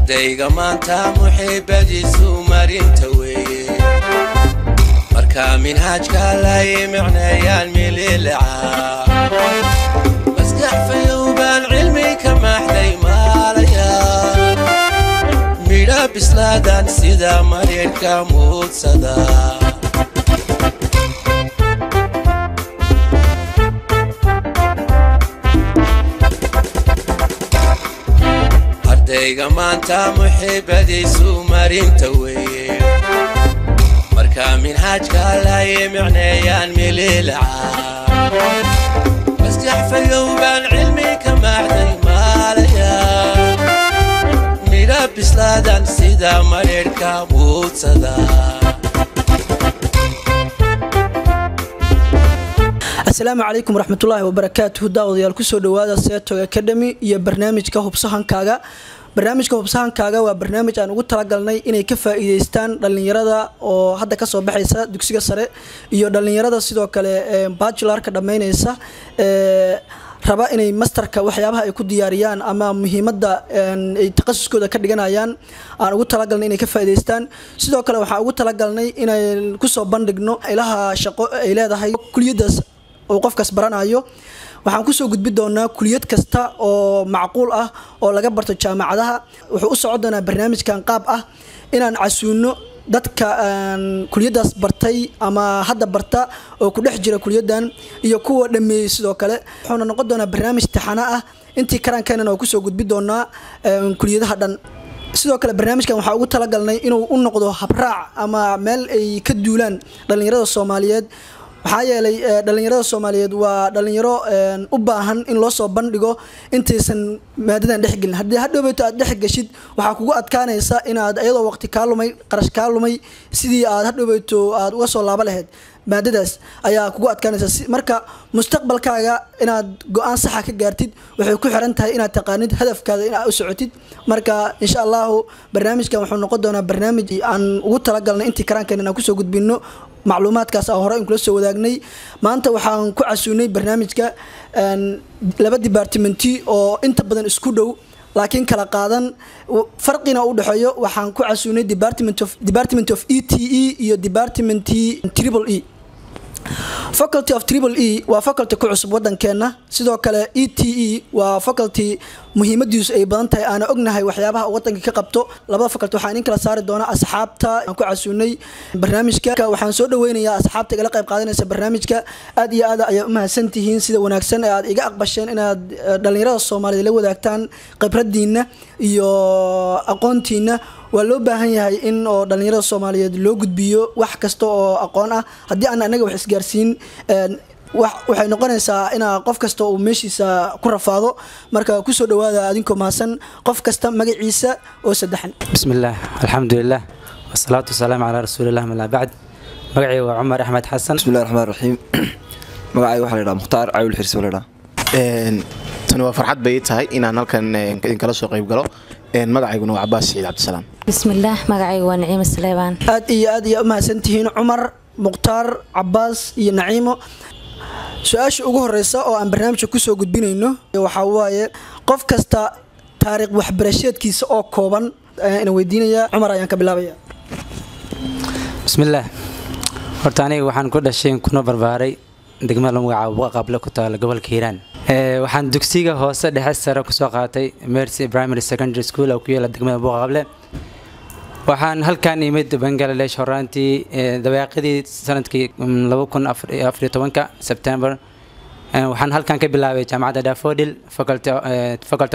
Ardayga maanta muxiibadiisu marinta weeye, marka minhaajka lay micneeyaan mililicaa, maskax fayowbaan cilmi ka maaxday maalaya, midha bislaadan sida mareerka muudsada. Ardayga maanta muxiibadiisu marinta weeye, marka minhaajka lay micneeyaan mililicaa, maskax fayowbaan cilmi ka maaxday maalaya, midha bislaadan sida mareerka muudsada. Asalaamu calaykum waraxmatullaahi wabarakaatuhu. Daawadayaal, kusoo dhawaada Setog Academy iyo barnaamijka Hubsahankaaga. Barnaamijka Hubsahankaaga waa barnaamij aan ugu talagalnay inay ka faa-iideystaan dhalinyarada oo hadda kasoo baxaysa dugsiga sare iyo dhalinyarada sidoo kale bachelorka dhammeyneysa, raba inay masterka waxyaabaha ay ku diyaariyaan ama muhiimadda ay takhasuskooda ka dhiganayaan aan ugu talagalnay inay ka faa'iideystaan. Sidoo kale waxaan ugu talagalnay inay kusoo bandhigno ilaha shaqo ay leedahay kuliyaddaas uu qofkaas baranayo. Waxaan kusoo gudbi doonaa kuliyad kasta oo macquul ah oo laga barto jaamacadaha. Wuxuu u socon doonaa barnaamijkan qaab ah inaan casuuno dadka kuliyaddaas bartay ama hadda barta oo ku dhex jira kuliyaddan iyo kuwa dhameeyey sidoo kale. Wuxuuna noqon doonaa barnaamij taxano ah, intii karaankeenana oo kusoo gudbi doonaa kuliyadaha dhan. Sidoo kale barnaamijkan waxaa ugu talagalnay inuu u noqdo habraac ama meel ay ka duulaan dhalinyarada Soomaaliyeed, maxaa yeelay dhalinyarada Soomaaliyeed waa dhalinyaro u baahan in loo soo bandhigo intaysan maadadan dhexgelin. Haddii hadhoweyto aad dhex geshid, waxaa kugu adkaanaysa inaad iyadoo waqti kaa lumay, qarash kaa lumay, sidii aad hadhoweyto aad uga soo laabo lahayd maadadaas ayaa kugu adkaanaysa. Marka mustaqbalkaaga inaad go-aan saxa ka gaartid waxay ku xiran tahay inaad taqaanid hadafkaada inaad u socotid. Marka insha Allahu barnaamijkan wuxuu noqon doonaa barnaamij aan ugu talagalnay intii karaankeen inaan kusoo gudbino macluumaadkaas aan hore in kula soo wadaagnay. Maanta waxaan ku casuunay barnaamijka laba departmenti oo inta badan isku dhow laakiin kala qaadan, farqina u dhexeeyo. Waxaan ku casuunay department of ETE iyo department Triple E. Faculty of Triple E waa faculty ku cusub wadankeena. Sidoo kale ETE waa faculty muhiimadiisu ay badan tahay, aana ognahay waxyaabaha uu wadanka ka qabto. Labada faculty waxaan idin kala saari doonaa asxaabta aan ku casuunay barnaamijka. Waxaan soo dhaweynayaa asxaabta igala qayb qaadanaysa barnaamijka. Aad iyo aad ayaa u mahadsantihiin sida wanaagsan ee aad iga aqbasheen inaad dhalinyarada Soomaaliyeed la wadaagtaan khibradiina iyo aqoontiina. Waa loo baahan yahay in oo dhalinyarada Soomaaliyeed loo gudbiyo wax kasta oo aqoon ah. Haddii aan anaga wax isgaarsiin, waxay noqonaysaa inaa qof kasta uu meeshiisa ku rafaado. Marka kusoo dhawaada adinkoo mahadsan, qof kasta magaciisa oo saddexan. بسم الله، الحمد لله، والصلاة والسلام على رسول الله، ما بعد. Magacay waa Cumar Axmed Xasan. Bismillahi raxmaan raxiim. Magacayga waxaa la yidhaha Mukhtaar Cawil Xirsi la yidhaha. Tani waa farxad bay ii tahay inaan halkan idinkala soo qayb galo. Magacayguna waa Cabaas Saciid Cabdisalaam. Bismillaah, magacaygu waa Naciimo Saleebaan. Aad iyo aad iyo umahadsantihiin Cumar, Mukhtaar, Cabaas iyo Naciimo. Su-aasha ugu horeysa oo aan barnaamijka kusoo gudbinayno waxaa waaye qof kasta taariikh waxbarasheedkiisa oo kooban ayaan weydiinayaa. Cumar ayaan ka bilaabaya. Bismillaah. Horta aniga waxaan ku dhashay kuna barbaaray degmada lagu magacaabo Buqa Qable, ku taala gobolka Hiiraan. Waxaan dugsiga hoose, dhexe, sare kusoo qaatay Mercy Primary Secondary School oo ku yaala degmada Buqa Qable. Waxaan halkan imid Bangladesh horaantii dabayaaqadii sanadkii 2014-ka September. Waxaan halkan ka bilaabay jaamacadda Daffodil, faculty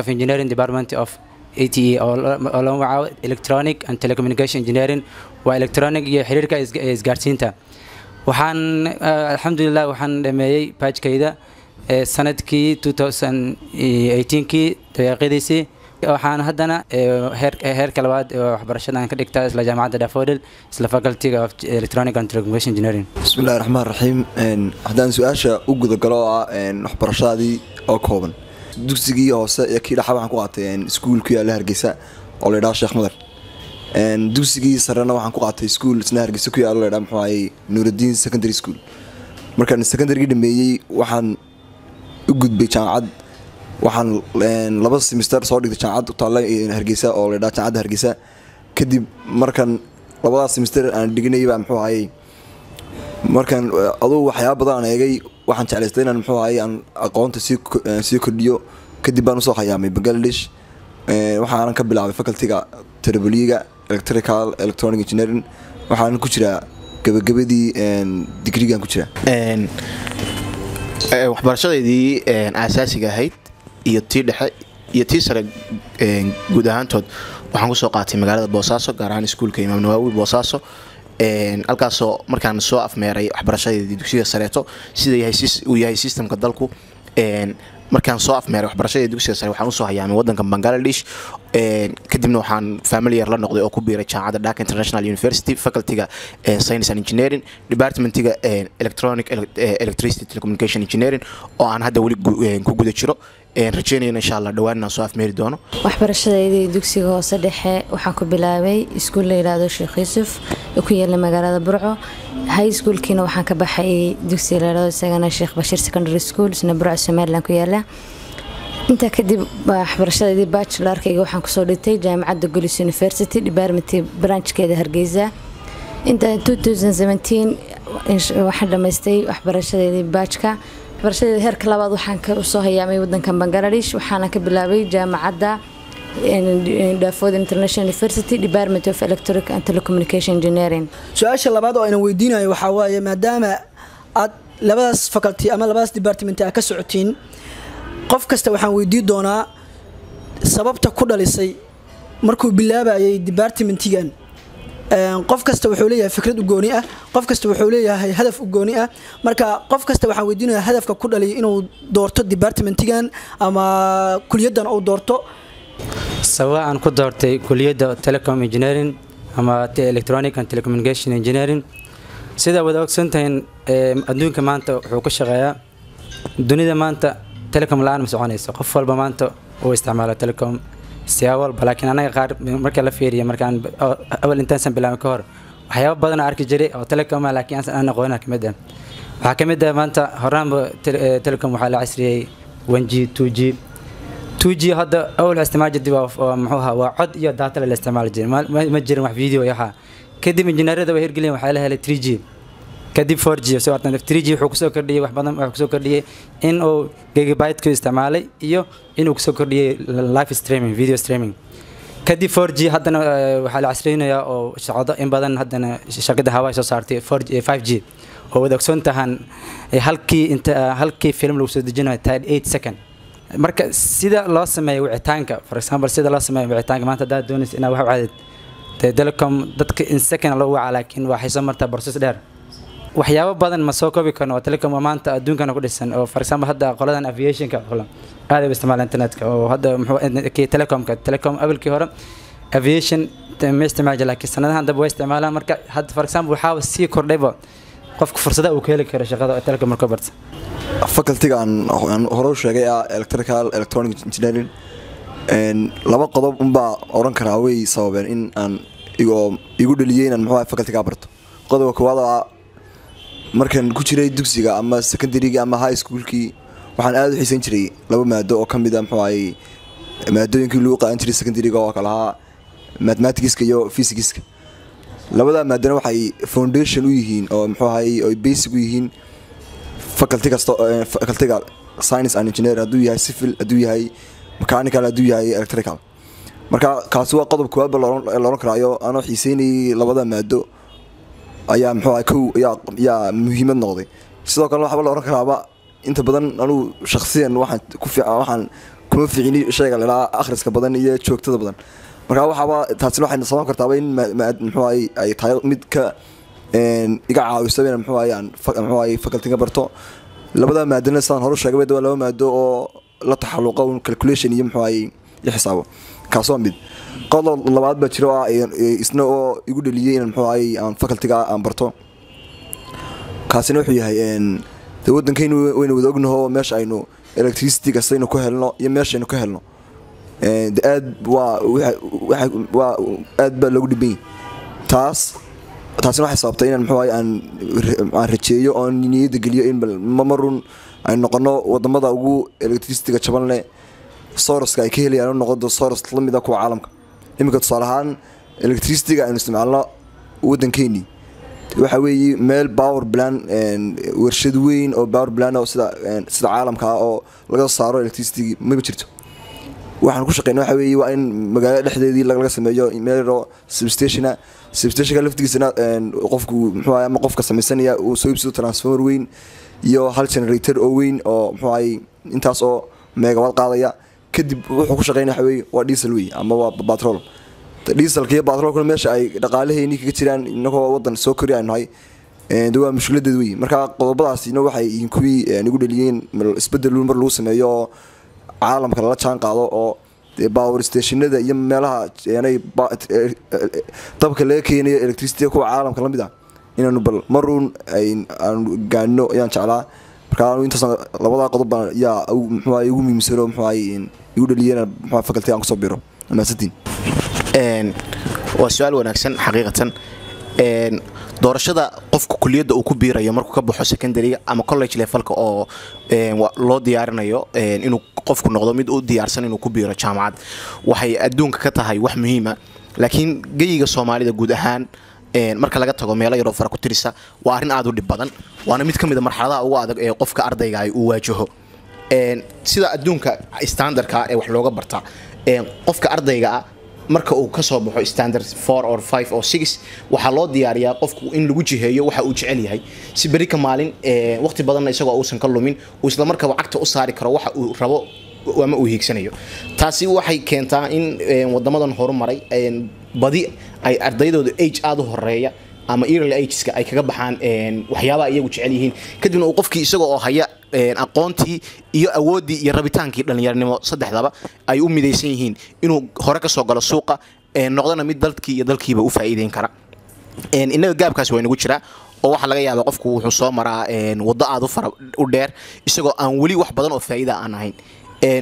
of engineering, department of ETE oo lagu magacaabo electronic and telecommunication engineering, waa electronic iyo xiriirka isgaarsiinta. Waxaan alxamdulilah waxaan dhameeyey bachelorkayda sanadkii 2018kii dabayaaqadiisii. Waxaan haddana heerka labaad ee waxbarashada aan ka dhigtaa isla jaamacadda Daffodil, isla facultyga of electronic and telecommunication engineering. Bismillahi raxmaan raxiim. Haddaan su-aasha u gudagalo oo ah waxbarashadaadii oo kooban, dugsigii hoose iyo kii dhexa waxaan ku qaatay iskuul ku yaalla Hargeysa oo la yidhaha Sheekh Madar. Dugsigii sarena waxaan ku qaatay iskuul isna Hargeysa ku yaalla, la yidhaha muxuu ahayey Nuuraddiin Secondary School. Markaan secondarygii dhameeyey, waxaan u gudbay jaamacad Waxaan 2 semester soo dhigtay jaamacad ku taalla Hargeysa oo la yidhaha Jaamacadda Hargeysa. Kadib markan labadaas semester aan dhiganayay baa muxuu ahayey, markan adugu waxyaaba badan aan eegay, waxaan jeclaystay inaan muxuu ahayey aan aqoonta sii kordhiyo. Kadib baan usoo hayaamay Bangladesh. Waxaanan ka bilaabay facultyga triple E-ga, electrical electronic engineering. Waxaanan ku jiraa gabagabadii digrigan ku jiraa. Waxbarashadeydii aasaasiga ahayd iyo tii dhexe iyo tii sare guud ahaantood waxaan kusoo qaatay magaalada Boosaaso, gaar ahaan iskuulka Imaam Nawaawi Boosaaso, halkaasoo markaan soo afmeeray waxbarashadeedii dugsiga sareeto, sida yahay uu yahay systemka dalku. Markaan soo afmeeray waxbarashadii dugsiga sare, waxaan usoo hayaamay wadanka Bangladesh. Kadibna waxaan familiar la noqday oo ku biiray jaamacadda Dhaka International University, facultyga science and engineering, departmentiga electronic electricity telecommunication engineering, oo aan hadda weli ku guda jiro, rajeynayna insha Allah dhowaan inaan soo afmeeri doono. Waxbarashadeydii dugsiga hoose dhexe waxaan ku bilaabay iskuul la yidhaahdo Sheekh Yuusuf oo ku yaala magaalada Burco. High schoolkiina waxaan ka baxay dugsiga la yidhaahdo isagana Sheekh Bashiir Secondary School, isna Burco, Somaliland ku yaala. Intaa kadib waxbarashadeydii bachelorkayga waxaan kusoo dhigtay jaamacadda Golis University, department branchkeeda Hargeysa. Inta 2017 waxaan dhamaystay waxbarashadeydii bachelorka. Waxbarashadeeda heerka labaad waxaan ka soo hayaamay wadanka Bangladesh, waxaana ka bilaabay jaamacadda Daffodil International University, Department of Electric and Telecommunication Engineering. Su-aasha labaad oo aynan weydiinayo waxaa waaye, maadaama aad labadaas faculty ama labadaas department aad ka socotiin, qof kasta waxaan weydiin doonaa sababta ku dhalisay markuu bilaabayay departmentigan. Qof kasta wuxuu leeyahay fikrad u gooni ah, qof kasta wuxuu leeyahay hadaf u gooni ah. Marka qof kasta waxaan weydiinayaa hadafka ku dhaliyay inuu doorto departmentigan ama kuliyaddan uu doorto. Sababa aan ku doortay kuliyadda telecom engineering ama electronic and telecommunication engineering, sida wada ogsantahin, adduunka maanta wuxuu ku shaqeeyaa, dunida maanta telecom la-aan ma soconayso. Qof walba maanta uu isticmaalo telecom siyaabo walba, laakiin anaga qaar marka la fiiriyo, markaan awal intaansan bilaabin ka hor, waxyaabo badan oo arki jiray oo telecom ah laakiin aan aqoonin kamid ah. Waxaa kamid ah maanta horaanba telecom waxaa la casriyey 1G, 2G. 2G hadda awal waxaa isticmaali jirtay waa muxuu ahaa, waa cod iyo data la isticmaali jiray, ma jirin wax video iyo waxaa. Kadib injineerada way hirgeliyeen, waxaa la helay 3G, kadib 4G. Soo artan 3G wuxuu kusoo kordhiyey wax badan. Wuxuu kusoo kordhiyey in uu gigabyte ku isticmaalay iyo inuu kusoo kordhiyey live streaming, video streaming. Kadib 4G haddana waxaa la casriyeynayaa oo socdo in badan, haddana shirkadda Huawei soo saartay 4G, 5G, oo wada ogsoon tahan halkii inta halkii film lagu soo dejinayo 38 second. Marka sida loo sameeyo wicitaanka, for example, sida loo sameeyo wicitaanka maanta, haddaad doonaysa inaad wax wacdid, dee telecom dadka in second loo wacaa, laakiin waxay soo martaa process dheer. Waxyaabo badan ma soo koobi karno oo telecom waa maanta adduunkana ku dhisan. Oo for example hadda qoladan aviationka qola aad ay u isticmaalaan internetka oo hadda muxuu kii telecomka. Telecom awalkii hore aviation ma isticmaali jirin, laakiin sanadahan dambe way isticmaalaan. Marka hadda for example waxaa sii kordhayba qofka fursada uu ka heli karo shaqada oo telecom markuu barta. Facultyga aan hore u sheegay ah electrical electronic engineering, laba qodob unbaa oran karaa way sababeen in aan igu dhaliyey inaan muxuu ahay facultyga barto. Qodobka koowaad oo ah, markaan ku jiray dugsiga ama secondaryga ama high schoolkii, waxaan aad u xiisan jiray laba maado oo ka mid ah muxuu ahay maadooyinkii lagu qaadan jiray secondaryga, oo kale ahaa mathematicska iyo physicska. Labada maadana waxay foundation u yihiin oo muxuu ahay oo basic u yihiin faculty kasta, facultyga science and engineering, hadduu yahay civil, hadduu yahay mechanical, hadduu yahay electrical. Marka kaasi waa qodob koowaad ba la oran karaayo. Anoo xiiseynayay labada maado ayaa muxuu ahay kow ayaa muhiimad noqday. Sidoo kale waxba la oran karaaba inta badan anugu shakhsiyan waxaan ku fiican, waxaan kuma fiicini shayga la idhaha akhriska badan iyo joogtada badan. Marka waxaaba taasina waxay sababan kartaaba in muxuu ahay ay tahay mid ka iga caawiso in muxuu ahay aan muxuu ahay faculty-ga barto. Labada maadana sidaan hore u sheegay waa laba maado oo la taxalluqa un calculation iyo muxuu ahay iyo xisaabo. Kaas waa mid. Qodob labaad baa jiro oo ah isna oo igu dhaliyey inaan muxuu ahay aan faculty-ga aan barto. Kaasina wuxuu yahay dee waddankaynu waynu wada ognaho meesha aynu electricity kastaynu ku helno iyo meeshaynu ka helno. Dee aad waa waa aad baa loogu dhiban yahay. Taasina waxay sababtay inaan muxuu ahay aan rajeeyo oon niyadda geliyo in bal ma marun ay noqono wadamada ugu electricity-ga jaban leh. Source-ka ay ka helayaan u noqdo source la mid ah kuwa caalamka. Iminka tusaale ahaan, electricity-ga aynu isticmaalno waddankeenii waxa weeye meel power plant, warshad weyn oo power plant oo sida caalamka ah oo laga saaro electricity maba jirto. Waxaan ku shaqeynaa waxa weeye waa in magaalada dhexdeedii laga sameeyo meel yaroo substation-a. Substationka laftigiisana qofku muxuu ahay ama qofka sameysanaya uu soo iibsado transformer weyn iyo hal generator oo weyn oo muxuu ahay intaas oo megawatt qaadaya. Kadib wuxuu ku shaqeynaya waxa weeye waa diesel wey ama waa petrol. Dieselka iyo petrolkuna meesha ay dhaqaalaheennii kaga jiraan, inagoo wadan soo kori aynu nahay, de waa mushkiladeed wey. Marka qodobadaasina waxay yihiin kuwii igu dhaliyeen isbedel mar lagu sameeyo oo caalamka lala jaan qaado, oo power stationada iyo meelaha yanay dabka laga keenayo electricity kuwa caalamka lamid ah inaanu bal maruun aanu gaadhno ayaan jeclaa. Marka anu intaas labadaa qodob baan yaa muxuu ahay ugu muhiimsan oo muxuu ahay igu dhaliyeen muxuu faculty aan kusoo biro. Mahadsantiin. Waa su-aal wanaagsan. Xaqiiqatan, doorashada qofka kuliyadda uu ku biirayo markuu ka baxo secondaryga ama college levelka oo loo diyaarinayo inuu qofku noqdo mid u diyaarsan inuu ku biiro jaamacad, waxay adduunka ka tahay wax muhiima. Laakiin geyiga Soomaalida guud ahaan, marka laga tago meelo yaroo fara ku tirisa, waa arrin aad u dhib badan, waana mid ka mid a marxaladaha ugu adag ee qofka ardayga ay uu waajaho. Sida adduunka standardka ee wax looga barta, qofka ardayga ah marka uu kasoo baxo standard 4 or 5 or 6, waxaa loo diyaariyaa qofku in lagu jiheeyo waxa uu jecel yahay, si beri ka maalin waqti badanna isagoo uusan ka lumin uu isla markaba cagta u saari karo waxa uu rabo ama uu hiigsanayo. Taasi waxay keentaa in wadamadan horumaray badi ay ardaydooda age aada u horeeya ama early ageska ay kaga baxaan waxyaabaha iyagu jecel yihiin, kadibna uu qofkii isaga oo haya aqoontii iyo awooddii iyo rabitaankii dhallinyaranimo saddexdaba ay u midaysan yihiin inuu hore ka soo galo suuqa, noqdana mid dalkii iyo dalkiiba u faa'iideyn kara. Innaga gaabkaasi waa inagu jiraa, oo waxaa laga yaabaa qofku wuxuu soo maraa waddo aad u fara u dheer isagoo aan weli wax badan oo faa'iida aan ahayn.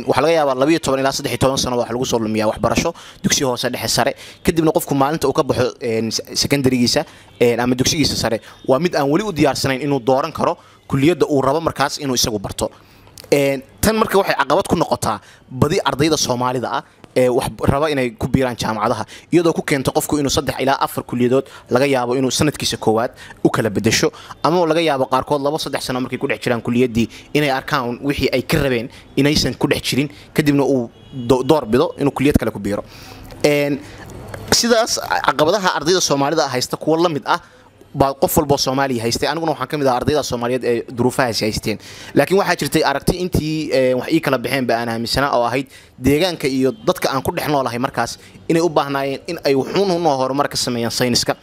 Waxaa laga yaabaa 12 ilaa 13 sano wax lagu soo lumiyaa waxbarasho, dugsi hoose, dhexe, sare. Kadibna qofku maalinta uu ka baxo secondarygiisa ama dugsigiisa sare waa mid aan weli u diyaarsanayn inuu dooran karo kuliyadda uu rabo markaas inuu isagu barto. Tan marka waxay caqabad ku noqotaa badi ardayda Soomaalida ah ee wax raba inay ku biiraan jaamacadaha, iyadoo ku keento qofku inuu saddex ilaa afar kuliyadood laga yaabo inuu sanadkiisa koowaad u kala bedesho, ama laga yaabo qaarkood 2, 3 sano markay ku dhex jiraan kuliyaddii inay arkaan wixii ay ka rabeen inaysan ku dhex jirin, kadibna uu door bido inuu kuliyad kale ku biiro. Sidaas caqabadaha ardayda Soomaalida haysta kuwo la mid ah baa qof walboo Soomaaliya haystay. Aniguna waxaan ka mid ahaa ardayda Soomaaliyeed ee duruufahaasi haysteen. Laakiin waxaa jirtay aragti intii wax ii kala baxeen ba aan aaminsanaa, oo ahayd deegaanka iyo dadka aan ku dhex noolahay markaas inay u baahnaayeen in ay wuxuun unoo horumar ka sameeyaan sayniska.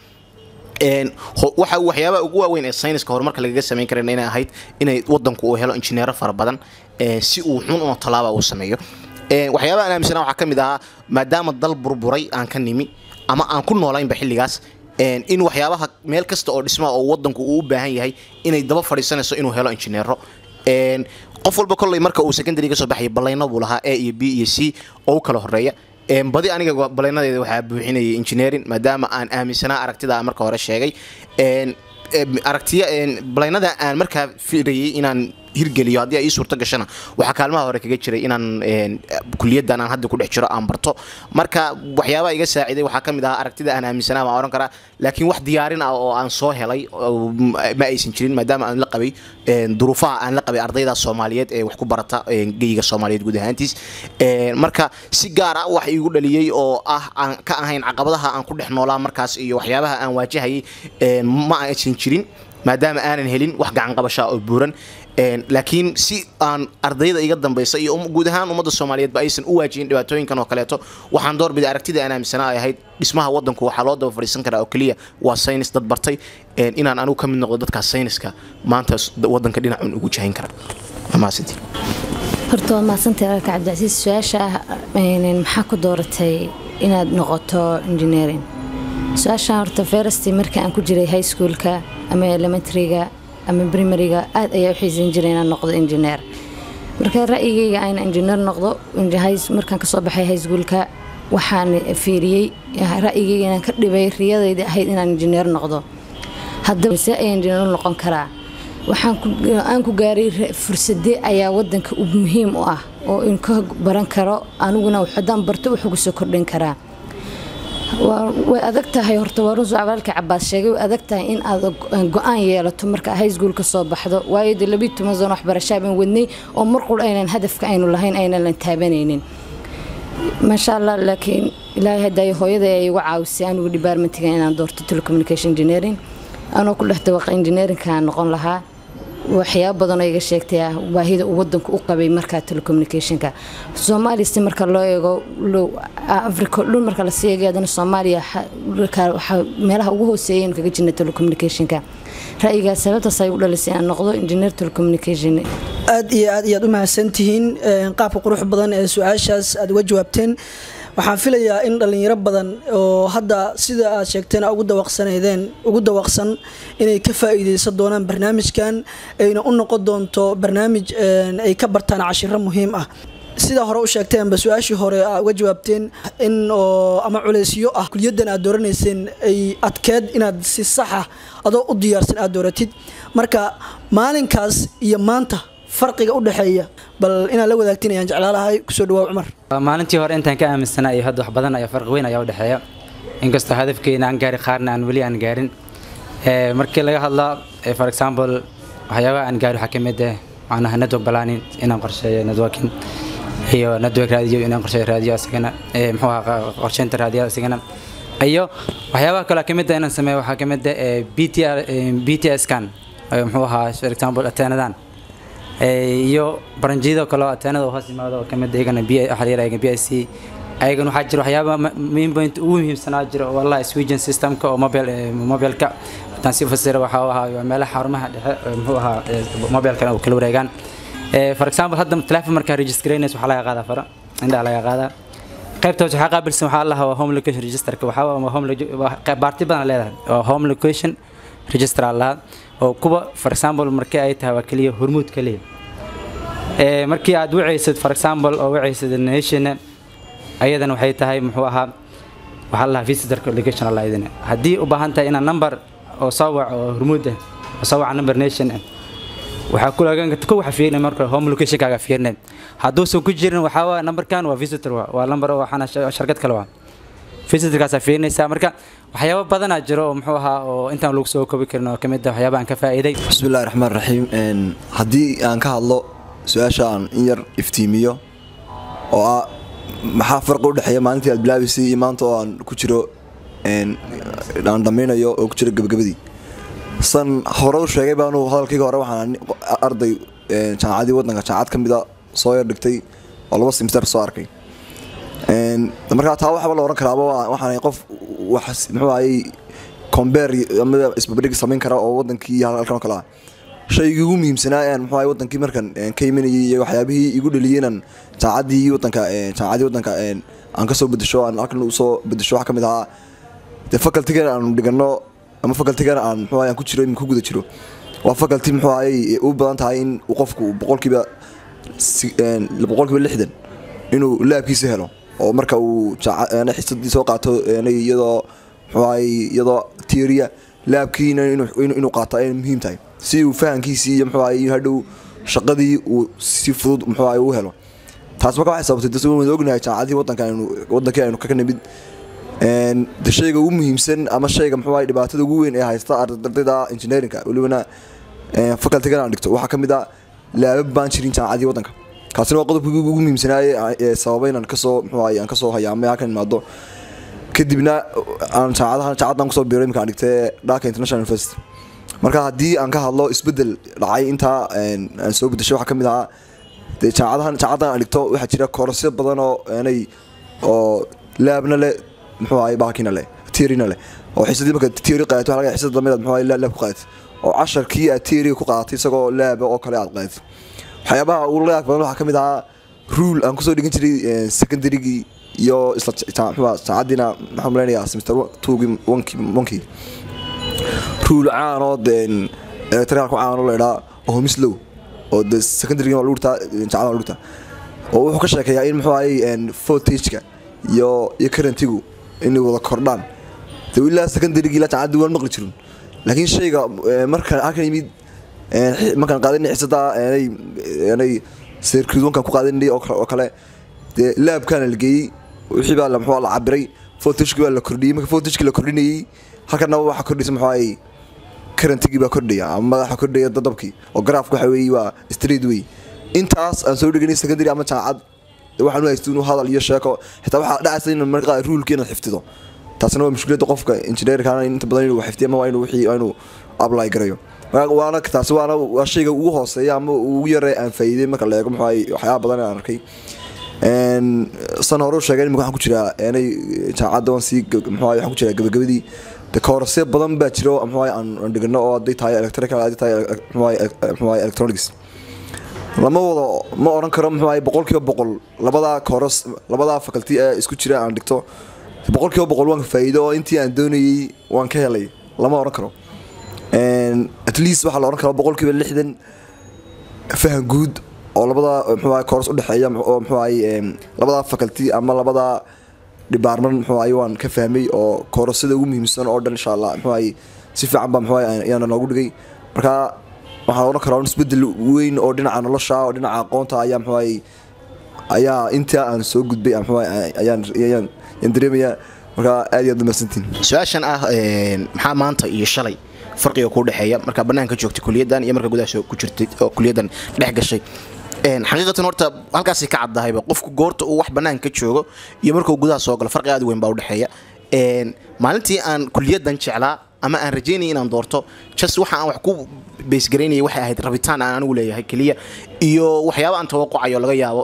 Waxa waxyaabaha ugu waaweyn ee sayniska horumarka lagaga sameyn karana inay ahayd inay wadanku uu helo injineero fara badan, si uu wuxuun unoo tallaaba uu sameeyo. Waxyaabaha aan aaminsanaa waxaa ka mid ahaa, maadaama dal burburay aan ka nimi ama aan ku noolaynba xilligaas, in waxyaabaha meel kasta oo dhismaha oo wadanku uu u baahan yahay inay daba fadhiisanayso inuu helo injineero. Qof walba kolley marka uu secondary ka soo baxayay balayno buu lahaa A iyo B iyo C oo u kala horeeya. Badi aniga balaynadeeda waxaa buuxinayay engineering, maadaama aan aaminsanaa aragtida aan marka hore sheegay. Aragtiya balaynada aan markaa fiirayay inaan hirgeliyo haddii ay ii suurto gashana, waxaa kaalmaha hore kaga jiray inaan kuliyaddan aan hadda ku dhex jiro aan barto. Marka waxyaabaha iga saaciiday waxaa ka mid ahaa aragtida aan aaminsanaa baan oran karaa, laakiin wax diyaarin ah oo aan soo helay ma aysan jirin, maadaama aan la qabay duruufaha aan la qabay ardayda Soomaaliyeed ee wax ku barata geyiga Soomaaliyeed guud ahaantiis. Marka si gaar ah wax iigu dhaliyey oo ah aan ka ahayn caqabadaha aan ku dhex noolaa markaas iyo waxyaabaha aan waajahayay ma aysan jirin, maadaama aanan helin wax gacan qabasha oo buuran. Laakiin si aan ardayda iga dambaysa iyo guud ahaan ummadda Soomaaliyeedba aysan u waajihin dhibaatooyinkan oo kaleeto, waxaan doorbiday aragtida aan aaminsanaa ay ahayd dhismaha wadanku waxaa loo daba fadhiisan karaa oo keliya waa saynis dad bartay, inaan anigu ka mid noqdo dadkaas sayniska maanta wadanka dhinacun ugu jahayn kara. Waa mahadsantihin. Horta waa mahadsantahay walaalka Cabdicasiis. Su-aasha ah maxaa ku dooratay inaad noqoto engineering, su-aashan horta first marka aan ku jiray high schoolka ama elementaryga ama primaryga aad ayaa u xiisan jiray inaan noqdo engineer. Marka ra'yigayga ayna engineer noqdo markaan kasoo baxay high schoolka, waxaan fiiriyey ra'yigayga inaan ka dhibay riyadayda ahayd inaan engineer noqdo. Haddaba see ayaan engineer noqon karaa? Waxaan aan ku gaaray fursadee ayaa wadanka u muhiim u ah oo in ka baran karo, aniguna haddaan barto wuxuu kusoo kordhin karaa. Way adag tahay horta, waa run walaalka Cabaas sheegay, way adag tahay in aad go-aan yeelato marka high school ka soo baxdo, waayo dee 12 sano waxbarashaa baan wadnay oo mar qur aynan hadafka aynu lahayn aynan lan taabanaynin, maasha Allah. Laakiin Ilaahay hadaayo, hooyada ay igu caawisay anigu departmentiga inaan doorto telecommunication engineering, anoo ku dhex dawaqa engineeringka noqon lahaa. Waxyaabo badan oo iga sheegtay ah baahida uu wadanku u qabay markaa telecommunicationka Soomaaliya, si marka loo eego Africa dhul marka la sii eegay, haddana Soomaaliya waxaa meelaha ugu hooseeya aynu kaga jirnay telecommunicationka. Ra'yigaas sababtaas ay u dhalisay aan noqdo engineer telecommunication. Aad iyo aad iyaad u mahadsantihiin qaabka qurux badan ee su-aashaas aad uga jawaabteen. Waxaan filayaa in dhalinyaro badan oo hadda sida aad sheegteen ugu dawaqsanaydeen ugu dawaqsan inay ka faa'iideysan doonaan barnaamijkan, ayna u noqon doonto barnaamij ay ka bartaan cashiro muhiim ah. Sida hore u sheegteenba, su-aashii hore aa uga jawaabteen in oo ama culeysyo ah kuliyaddan aad dooranayseen ay adkeed inaad si saxa adoo u diyaarsan aad dooratid. Marka maalinkaas iyo maanta farqiga u dhexeeya bal inaad la wadaagtiin ayaan jeclaalahay. Kusoo dhawaaw, Cumar. Maalintii hore intaan ka aaminsanaa iyo hadda wax badan ayaa farqi weyn ayaa u dhexeeya, inkastoo hadafkeena aan gaari qaarna aan weli aan gaarin. Markii laga hadlaa, for example, waxyaabaha aan gaari waxaa ka mid ah macnaha network planning, inaan qorsheeyo networking, iyo network radio, inaan qorsheeyo radio asagana, muxuu ahaa, qorsheynta radio asagana, iyo waxyaabaha kale ka mid ah inaan sameeyo waxaa ka mid ah BTR BTS kan, muxuu ahaa, for example anteenadan iyo baranjiyada kale oo anteenada hoos yimaado oo kamid iyagana B waxa la yiraahdaa BIC ayagana. Waxaa jira waxyaaba main point ugu muhiimsanaa jira oo wallahi switching systemka oo mobile mobilka haddaan si fasira waxa uu ahaa meelaha xarumaha dhexe, muxuu ahaa, mobilkan oo kala wareegaan. For example, hadda telephone markaa registraynayso waxaa laga qaadaa fara indhaha laga qaadaa. Qaybta hoose waxaa qaabilsan waxaa la home location registerka. Waxaa waa home baarti badan leedahay oo home location register lahaa oo kuwa, for example, markii ay tahay waa kaliya Hormuud kaliya. Markii aad wacaysid, for example, oo wacaysid nation, ayadana waxay tahay, muxuu ahaa, waxaa la lahaa visitor location la idin. Haddii u baahan tahay inaad number oo soo wac oo Hormuud ah oo soo waca number nation ah, waxaa ku lagan karta ko waxa fiirinay marka home location kaaga fiirinay. Hadduusan ku jirin, waxaa waa numberkan waa visitor, waa number oo waxaana shirkad kale waa visitorkaasaa fiirinaysaa. Marka waxyaabo badanaa jiro oo, muxuu ahaa, oo intaan lagu soo koobi karin oo kamid ah waxyaaba aan ka faa'iiday. Bismi illahi raxmaan raxiim. Haddii aan ka hadlo su-aasha, aan in yar iftiimiyo oo ah maxaa farqi u dhexeeya maalintii aad bilaabaysay iyo maanta oo aan ku jiro, aan dhammaynayo oo ku jiro gabagabadii. San hore u sheegay baanu hadalkayga hore, waxaan arday jaamacadii waddanka jaamacad ka mid a soo yar dhigtay oo 2 semester soo arkay. Markaa taa waxba la oran karaaba waxaan qof wax, muxuu ahayey, compare ama isbarbardhig samayn kara oo wadankii iyo halkan oo kale ah. Shaygii ugu muhiimsanaa aan, muxuu ahayey, wadankii markan ka imanayay iyo waxyaabihii igu dhaliyay inaan jaamacaddii wadanka jaamacadii wadanka aan kasoo bedesho, aan halkan usoo bedesho, waxaa ka mid ahaa dee facultygan aanu dhigano ama facultygan aan, muxuu ahayey, aan ku jiro iminka ku guda jiro. Waa faculty, muxuu ahayey, u badan tahay in uu qofku 60% inuu labkiisa helo oo marka uu xisadii soo qaato iyadoo, muxuu ahayey, iyadoo theory labkiina inuu qaato ay muhiim tahay si uu fahankiisii iyo, muxuu ahayey, hadhow shaqadii uu si fudud, muxuu ahayey, u helo. Taas marka waxay sababtay dad waynu ognahay jaamacadihii wadanka aynu wadankii aynu ka nimid. De shayga ugu muhiimsan ama shayga, muxuu ahayey, dhibaatada ugu weyn ee haysta ardayda engineeringka, welibana facultygan aan dhigto, waxaa ka mid ah labab baan jirin jaamacadihii wadanka. Kaasina waa qodobkii ugu muhiimsanaaye ee sababay inaan kasoo, muxuu ahayey, aan kasoo hayaamay halkan imaado, kadibna aan jaamacadahan jaamacadan kusoo biiray imika aan dhigtay, Dhaka International University. Marka haddii aan ka hadlo isbedel dhacay intaa aan soo bedeshay, waxaa ka mid ahaa dee jaamacadahan jaamacadan aan dhigto waxaa jira koorasyo badan oo aanay oo labna leh, muxuu ahayey, baakina leh, theoryna leh, oo xisadii marka theory qaadato waxa laga yaabaa xisada dambe inaad, muxuu ahayey, lab ku qaadatid oo casharkii aad theory ku qaadatay isagoo lab oo kale aad qaadatid. Waxyaabaha ugu layaab badan waxaa ka mid ahaa rule aan kusoo dhigan jiray secondarygii iyo isla muxuu ahaa saacadiina, maxaan malaynayaa semester twogii onkii, rule caan oo dee electrical ku caan oo la idhaa Ohm's law, oo dee secondarygii waa lagu dhigtaa, jaamacada waa lagu dhigtaa, oo wuxuu ka sheekeeyaa in, muxuu ahayey, voltageka iyo currentigu inay wada kordhaan. Dee ilaa secondarygii ilaa jaamacaddii waan maqli jirin, laakiin shayga marka halkan yimid Markaan qaadanay xiisada aanay circuit one-kan ku qaadanay oo kale, dee labkaana la geeyey, wixii baa la muxuu la cabiray, voltage-kii baa la kordhiyey. Marka voltage-kii la kordhinayey, halkana waxa kordhaysa muxuu ahay current-gii baa kordhaya ama madaxa kordhaya dadabkii, oo graph waxa weeye waa straight way. Intaas aan soo dhiganay secondary ama jaamacad waxaan u haystay inuu hadal iyo sheeko, xitaa waxaa dhacaysa in marka qaar rule-kii inaad xifdido. Taasina waa mushkiladda qofka engineer-kana, inta badan inuu xifdiyo ama waa inuu wixii waa inuu apply garayo. Marka waana taasi waana waa shayga ugu hooseeya ama ugu yaree aan faa'iiday marka la eego muxuu ahay waxyaaba badan aan arkay. San hore u sheegay, imika waxaan ku jiraa eenay jaamacadda waan sii muxuu ahay waxaan ku jiraa gabagabadii. De koorasyo badan baa jiro muxuu ahay aan dhigano, oo hadday tahay electrical, hadday tahay muxuu ahay electronics, lama wado ma oran karo muxuu ahay 100% labadaa course, labadaa faculty ee isku jira aan dhigto 100% waan faa'iido oo intii aan doonayay waan ka helay lama oran karo. At least waxaa la oran karaa 60% faham guud oo labada muxuu ahay course u dhexeeya oo muxuu ahay labadaa faculty ama labadaa department muxuu ahay waan ka fahmay, oo koorasyada ugu muhiimsan oo dhan insha Allah muxuu ahay si fiican baa muxuu ahay ayaana noogu dhigay. Marka waxaan oran karaa isbedel weyn oo dhinaca nolosha oo dhinaca aqoonta ayaa muxuu ahay ayaa intaa aan soo gudbay muxuu ahay ayaan dareemayaa. Marka aad iyo aad umahadsantihin. Su-aashan ah maxaa maanta iyo shalay farqiga ku dhexeeya markaa banaanka joogtay kuliyaddan iyo markaa gudaha ku jirtay oo kuliyaddan dhex gashay? Xaqiiqatan horta halkaasay ka caddahayba, qofku goorta uu wax banaanka joogo iyo markuu gudaha soo galo farqi aad u weyn baa u dhexeeya. Maalintii aan kuliyaddan jeclaa ama aan rajaynayay inaan doorto, just waxa aan wax ku base-garaynayay waxay ahayd rabitaan aan anigu leeyahay keliya iyo waxyaabo aan tawaqucayo laga yaabo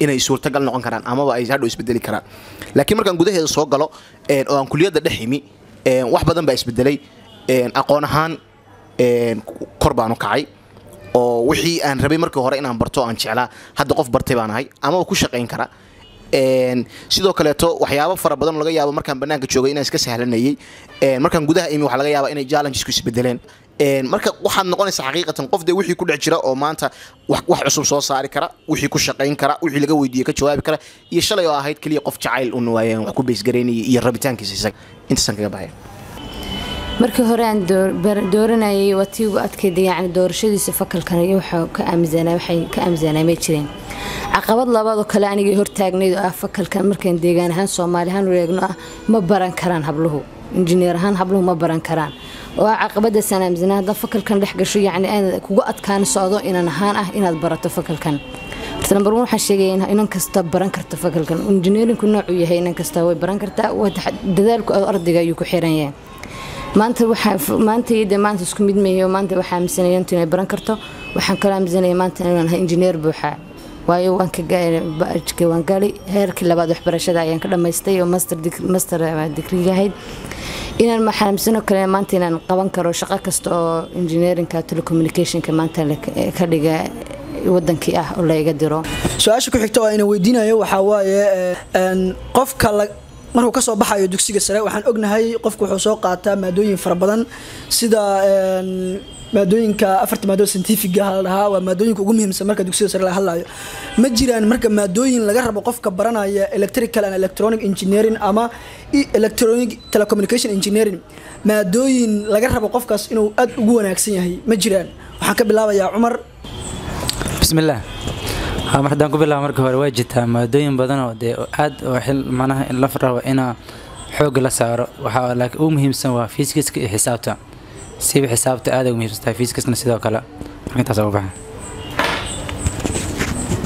inay suurtagal noqon karaan amaba ay hadhow isbedeli karaan. Laakiin markaan gudaheeda soo galo oo aan kuliyadda dhex imi, wax badan baa isbedelay. Aqoon ahaan kor baan u kacay, oo wixii aan rabay markii hore inaan barto aan jeclaa hadda qof bartay baan ahay amaba ku shaqayn kara. Sidoo kaleeto waxyaabo fara badan oo laga yaabo markaan banaanka joogay inaan iska sahlanayay, markaan gudaha imi waxaa laga yaabaa inay challengesku isbedeleen. Marka waxaad noqonaysaa xaqiiqatan qof dee wixii ku dhex jira oo maanta wax cusub soo saari kara, wixii ku shaqayn kara, wixii laga weydiiyey ka jawaabi kara, iyo shalay oo ahayd keliya qof jacayl un waayeen wax ku base-garaynayay iyo rabitaankiisa isaga. Intaasaan kaga baxaya. Markii hore aan dooranayay waa tii ugu adkayda, yacni doorashadiisa faculty-kan iyo waxa ka aaminsanaa waxay ka aaminsanaa may jireen. Caqabad labaad oo kale anigii hortaagnayd oo ah faculty-kan markaan deegaan ahaan Soomaali ahaan u eegno ah ma baran karaan habluhu, injineer ahaan habluhu ma baran karaan, oo ah caqabadaasaan aaminsanaa haddaa faculty-kan dhex gasho, yacni aad kugu adkaan socdo inan ahaan ah inaad barato faculty-kan. Horta number one waxaan sheegaya in inan kasta baran karto faculty-kan. Engineeringku noocuu yahay inan kasta way baran kartaa, dadaalku ardayga ayuu ku xiran yahay. Maanta waxaa maanta iyo dee maanta isku mid meeyo. Maanta waxaa aaminsanaya intu inay baran karto. Waxaan kaloo aaminsanaya maanta inaan ahay injineer buuxa, waayo waan ka waan galay heerkii labaad waxbarashada ayaan ka dhamaystay oo master degree ahayd. Inaan waxaan aaminsanoo kale maanta inaan qaban karo shaqo kasta oo engineeringka telecommunicationka maanta ka dhiga wadankii ah oo la iga diro. Su-aasha ku xigta oo ayna weydiinayo waxaa waaye qofka markuu kasoo baxayo dugsiga sare, waxaan ognahay qofku wuxuu soo qaataa maadooyin fara badan, sida maadooyinka afarta maadoo scientific-ga la dhahaa, waa maadooyinka ugu muhiimsan marka dugsiga sare laga hadlayo. Ma jiraan marka maadooyin laga rabo qofka baranaya electrical and electronic engineering ama electronic telecommunication engineering, maadooyin laga rabo qofkaas inuu aad ugu wanaagsan yahay ma jiraan? Waxaan ka bilaabayaa Cumar. Bismillaah. Mar haddaan ku bilaabo, marka hore waa jirtaa maadooyin badan oo dee aad oo xil macnaha in la rabo inaa xoogga la saaro. Waxaa laakiin ugu muhiimsan waa physics-ka iyo xisaabta. Siba xisaabta aad ay ugu muhiimsan tahay, physics-na sidoo kale. Marka intaas ugu baxa.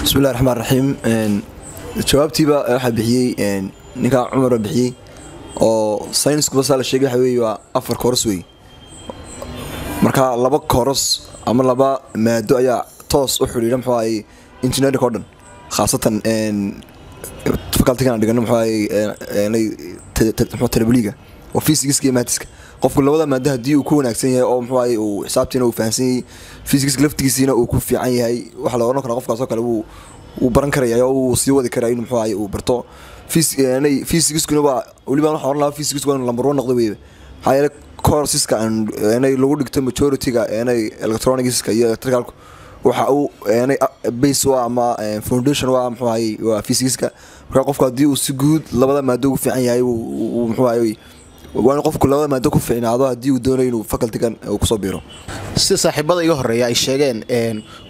Bismillahi raxmaan raxiim. Jawaabtiiba waxaa bixiyey ninkaa Cumar baa bixiyey, oo sayniskuba saa la sheegay waxa weeye waa afar course wey. Marka laba course ama laba maado ayaa toos u xidhiidha muxuu ahay engineering oo dhan, khaasatan faculty-gan aan dhigano muxuu ahay telebliga, oo physics iyo maths-ka. Qofku labada maado haddii uu ku wanaagsan yahay oo muxuu ahay uu xisaabtiina uu fahansan yahay, physics laftigiisiina uu ku fiican yahay, waxaa la oran karaa qofkaas oo kale wuu baran karaya oo wuu sii wadi karaa inuu muxuu ahay uu barto. Physics-kuna waa weliba waxaan oran lahaa physics waa inuu number one noqdo weyba, maxaa yeelay courseska aan inay lagu dhigto majority-ga inay electronics-ka iyo electricalku waxa uu inay base u ah ama foundation u ah muxuu ahay waa physics-ka. Marka qofku haddii uu si guud labada maado ugu fiican yahay, uu muxuu ahay Waa in qofku labada maado ku fiicnaado haddii uu doonayo inuu facultygan uu kusoo biiro. Sida saaxiibada iga horeeya ay sheegeen,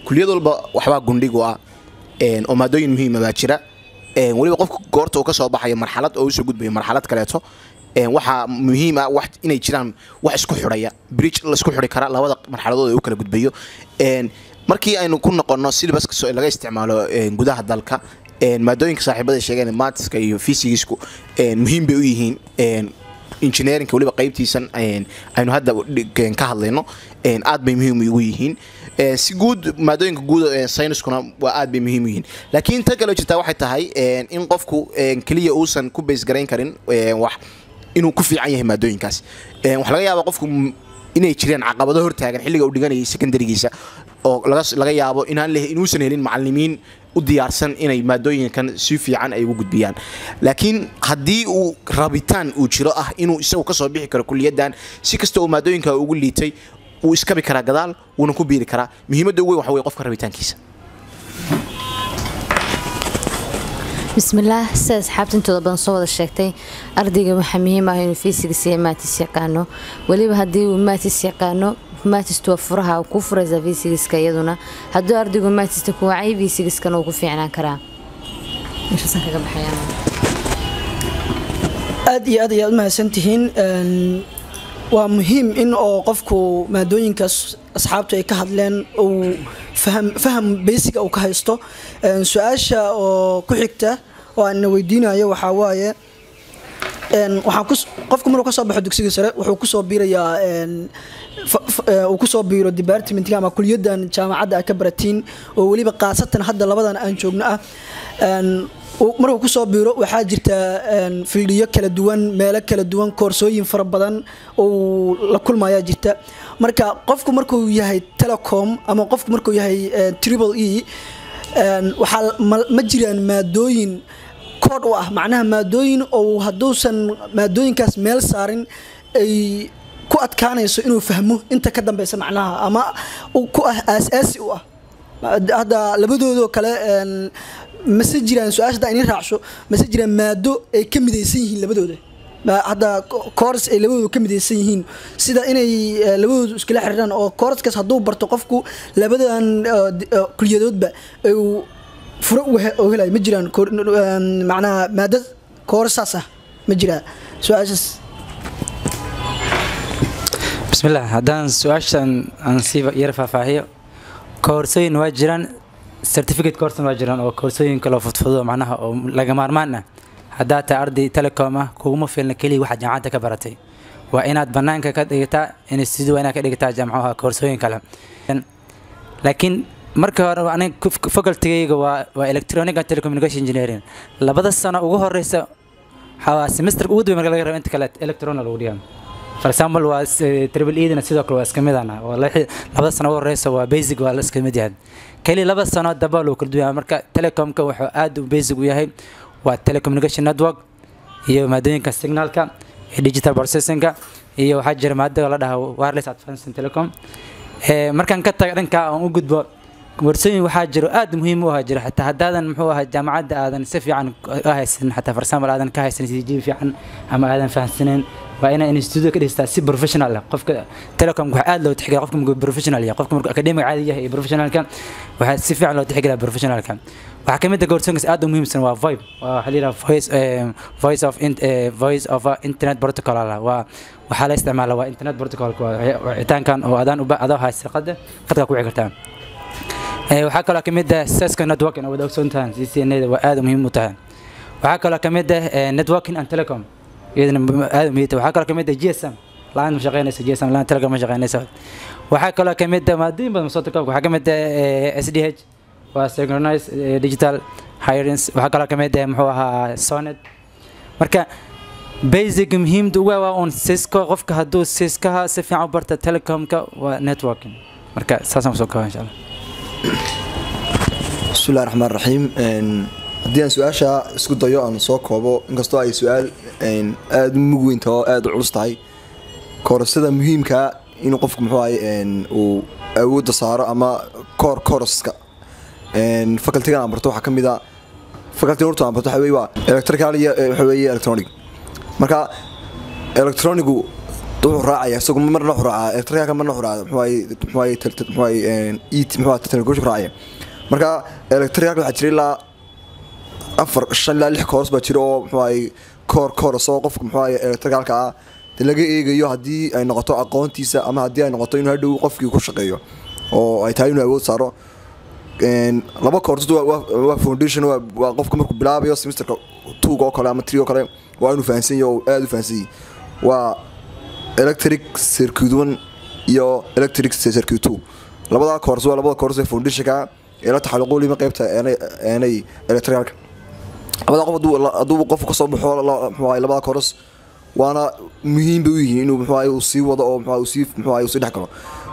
kuliyad walba waxbaa gundhig u ah oo maadooyin muhiima baa jira. Weliba qofku goorta uu ka soo baxayo marxalad oo usoo gudbayo marxalad kaleeto, waxaa muhiim ah wax inay jiraan wax isku xidhaya, bridge la isku xidhi kara labada marxaladood ee u kala gudbayo. Markii aynu ku noqonno syllabuska laga isticmaalo gudaha dalka, maadooyinka saaxiibada ay sheegeen, mathska iyo physicsku, muhiim bay u yihiin engineeringka, weliba qaybtiisan aynu hadda ka hadlayno aad bay muhiim ugu yihiin. Si guud maadooyinka guud sayniskuna waa aad bay muhiim u yihiin, laakiin tan kaloo jirtaa waxay tahay in qofku keliya uusan ku base garayn karin wax inuu ku fiican yahay maadooyinkaas. Waxaa laga yaabaa qofku inay jireen caqabado hortaagan xilliga uu dhiganayay secondarygiisa, oo laga yaabo inaan inuusan helin macallimiin u diyaarsan inay maadooyinkan si fiican ay ugu gudbiyaan. Laakiin haddii uu rabitaan uu jiro ah inuu isagu kasoo bixi karo kuliyaddan, si kasta uu maadooyinka ugu liitay wuu iskabi karaa gadaal, wuuna ku biiri karaa. Muhiimadda ugu weyn waxa weye qofka rabitaankiisa. Bismillaah. Sida asxaabta intooda badan soo wada sheegtay, ardayga waxaa muhiim ah inuu physics iyo maths yaqaano. Weliba haddii uu maths yaqaano, mathstu waa furaha ku furaysa physicska iyaduna. Hadduu ardaygu mathsta ku wacay, physicskana wuu ku fiicnaan karaa. Meeshaasaan kaga baxayaa. Aad iyo aad ayaad u mahadsantihiin. Waa muhiim in oo qofku maadooyinkaas asxaabtu ay ka hadleen uu faham basic uu ka haysto. Su-aasha oo ku xigta oo aan weydiinayo waxaa waaye, waxaan ku qofku markuu ka soo baxo dugsiga sare wuxuu kusoo biirayaa uu kusoo biiro departmentka ama kuliyaddan jaamacadda aad ka baratiin, oo weliba khaasatan hadda labadan aan joogno ah. Markuu kusoo biiro waxaa jirta fieldiyo kala duwan, meelo kala duwan, koorsooyin fara badan uu la kulmayaa jirta. Marka qofku markuu yahay telecom ama qofku markuu yahay triple E, waxaa ma jiraan maadooyin koodh u ah, macnaha maadooyin oo hadduusan maadooyinkaas meel saarin ay ku adkaanayso inuu fahmo inta ka dambeysa, macnaha ama ku ah aas-aasi u ah hadda labadoodoo kale? Mase jiraan, su-aasha haddaa inin raacsho, mase jiraan maado ay ka midaysan yihiin labadooda, hadda course ay labadoodu ka midaysan yihiin, sida inay labadoodu iskala xiriiraan, oo courseskaas hadduu barto qofku labadan kuliyadoodba uu furo u helayo? Ma jiraan macnaha maado course saas ah? Ma jiraa su-aashaas? Bismillah. Haddaan su-aashan aan sii yar faahfaahiyo, koorsooyin waa jiraan, certificate course waa jiraan, oo koorsooyin kaloo fudfudo, macnaha oo laga maarmaan ah. Haddaad tahay arday telecom ah, kuguma filna keliya waxaad jaamacadda ka baratay. Waa inaad banaanka ka dhigataa institute, waa inaad ka dhigataa jaamacadaha koorsooyin kale. Laakiin marka hore aniga facultygayga waa electronic and telecommunication engineering. 2da sano ugu horeysa waxaa semester ugu dambe marka laga rabo inta kale electron lagu dhigaa. For example, waa triple E dina sidoo kale waa iska mid ana, waa 2da sano ugu horeysa waa basic, waa la iska mid yahay. Kaliya 2 sano daba loo kala duwan yahay. Marka telecomka wuxuu aad u basic u yahay waa telecommunication network iyo maadooyinka signalka iyo digital processingka, iyo waxaa jira maadada la dhahaa wireless advanced telecom. Markaan ka taga dhanka aan u gudbo koorsooyin, waxaa jiro aad muhiim u ah jira, xitaa haddaadan muxuu ahaa jaamacadda aadan si fiican u haysan, xataa for example aadan ka haysan CG fiican ama aadan fahansaneyn, waa inaa institute ka dhistaa si professional ah. Qofka telecom waxaa aad loo tixgeliya qofka markuu professional yahay. Qofka markuu academic caadi yahay iyo professionalka, waxaa si fiican loo tixgeliyaa professionalka. Waxaa ka mid ah koorsooyinkaas aad u muhiimsan waa VoIP, waa waxaa la yidhaha voice of voice of internet protocol. Waa waxaa la isticmaala waa internet protocol, waa wicitaankan oo adaan uba adoo haysta qadka qadka ku wici kartaa. Waxaa kaloo ka mid ah Cisco networking, oo wada ogsoon tahay CCNA waa aad muhiim u tahay. Waxaa kaloo ka mid ah networking and telecom, iyadana aad muhiim tahay. Waxaa kaloo ka mid ah GSM, la'aan ma shaqeynayso GSM, la'aan telecom ma shaqeynayso. Waxaa kaloo ka mid ah maadooyin badan soo takoob. Waxaa ka mid ah SDH, waa synchronized digital hirings. Waxaa kaloo ka mid ah muxuu ahaa SONET. Marka basic muhiimda ugu waa un Cisco. Qofka hadduu Ciscoha si fiican u barta, telecomka waa networking. Marka saasaan kusoo kooba, insha Allah. Bismillahi raxmaan raxiim. Haddii aan su-aasha isku dayo aan soo koobo, inkastoo ay su-aal aada u mug weynta oo aada u culus tahay, koorsada muhiimkaa inuu qofku muxuu ahay uu awoodda saaro ama core courseska facultygan aan barto, waxaa ka mid a faculty horta aan barto waxa weye waa electrical iyo waxa weeye electronic. Marka Electronic-gu wuxuu raacaya isagu marna wuxuu raacaa electrical, marna wuxuu raacaa muxuu ahaye et muxuu ahaye telecommunication raacaya. Marka electrical waxaa jira ilaa afar, shan ilaa lix course baa jira oo muxuu ahaye core course oo qofka muxuu ahaye electricalka ah dee laga eegayo, haddii ay noqoto aqoontiisa ama haddii ay noqoto inuu hadhow qofkii ku shaqeeyo oo ay tahay inuu awood saaro. Laba course waa foundation, waa qofka markuu bilaabayo semesterka 2 oo kale ama 3 oo kale waa inuu fahansan yahay oo aad u fahansan yahay, waa electric circuit 1 iyo electric circuit 2. Labada course waa labada course ee foundationka ee la taxalluqo lima qaybta eenay electricalka. Labada qof hadduu qofku kasoo baxo muxuu ahaye labada course, waana muhiim bay u yihiin inuu muxuu ahaye uu sii wado oo muxuu ahaye uu sii muxuu ahaye uu sii dhex galo.